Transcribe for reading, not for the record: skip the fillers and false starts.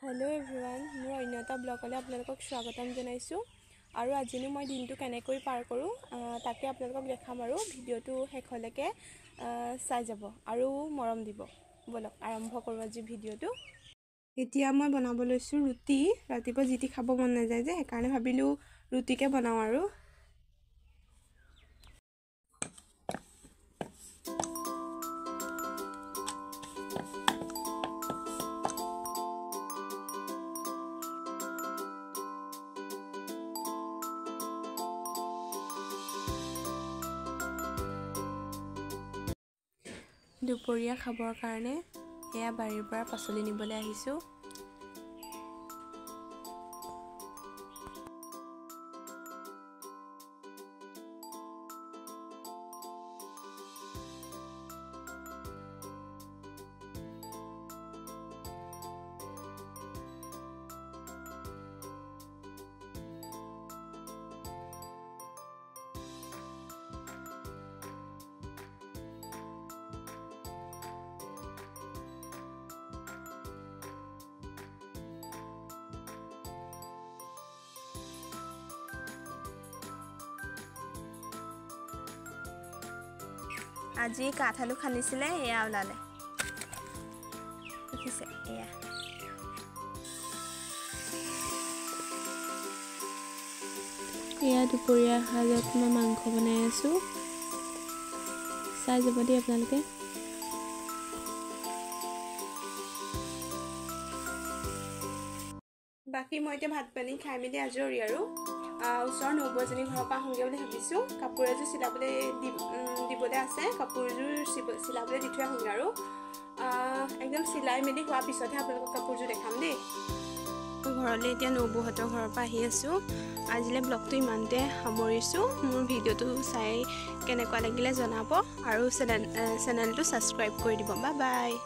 Hello' everyone, মোৰ অন্য এটা ব্লগলৈ আপোনালোকক স্বাগতম জনাইছোঁ। আৰু আজিনো মই দিনটো কেনেকৈ পাৰ কৰোঁ তাকে আপোনালোকক দেখাম আৰু ভিডিঅ'টো শেষলৈকে চাই যাব আৰু মৰম দিব। ব'লক আৰম্ভ কৰোঁ আজি ভিডিঅ'টো। এতিয়া মই বনাব লৈছোঁ ৰুটি। ৰাতিপুৱা যি টি খাব মন নাযায় যে, সেইকাৰণে ভাবিলোঁ ৰুটিকে বনাওঁ। আৰু দুপৰীয়া খাবৰ কাৰণে এয়া বাৰীৰ পৰা পাচলি নিবলৈ আহিছোঁ। আজি কাঠ আলু খান্দিছিলে, এয়া ওলালে, দেখিছে এয়া। এয়া দুপৰীয়া সাজত মই মাংস বনাই আছোঁ, চাই যাব দেই আপোনালোকে। বাকী মই এতিয়া ভাত পানী খাই মেলি আজৰি আৰু ওচৰৰ নবৌ এজনী ঘৰৰ পৰা আহোঁগৈ বুলি ভাবিছোঁ। কাপোৰ এযোৰ চিলাবলৈ দিবলৈ আছে, কাপোৰ এযোৰ চিলাবলৈ দি থৈ আহোঁগৈ আৰু একদম চিলাই মেলি হোৱাৰ পিছতহে আপোনালোকক কাপোৰযোৰ দেখাম দেই। ঘৰলৈ এতিয়া নবৌহঁতৰ ঘৰৰ পৰা আহি আছোঁ। আজিলৈ ব্লগটো ইমানতে সামৰিছোঁ। মোৰ ভিডিঅ'টো চাই কেনেকুৱা লাগিলে জনাব আৰু চেনেলটো ছাবস্ক্ৰাইব কৰি দিব। Bye bye.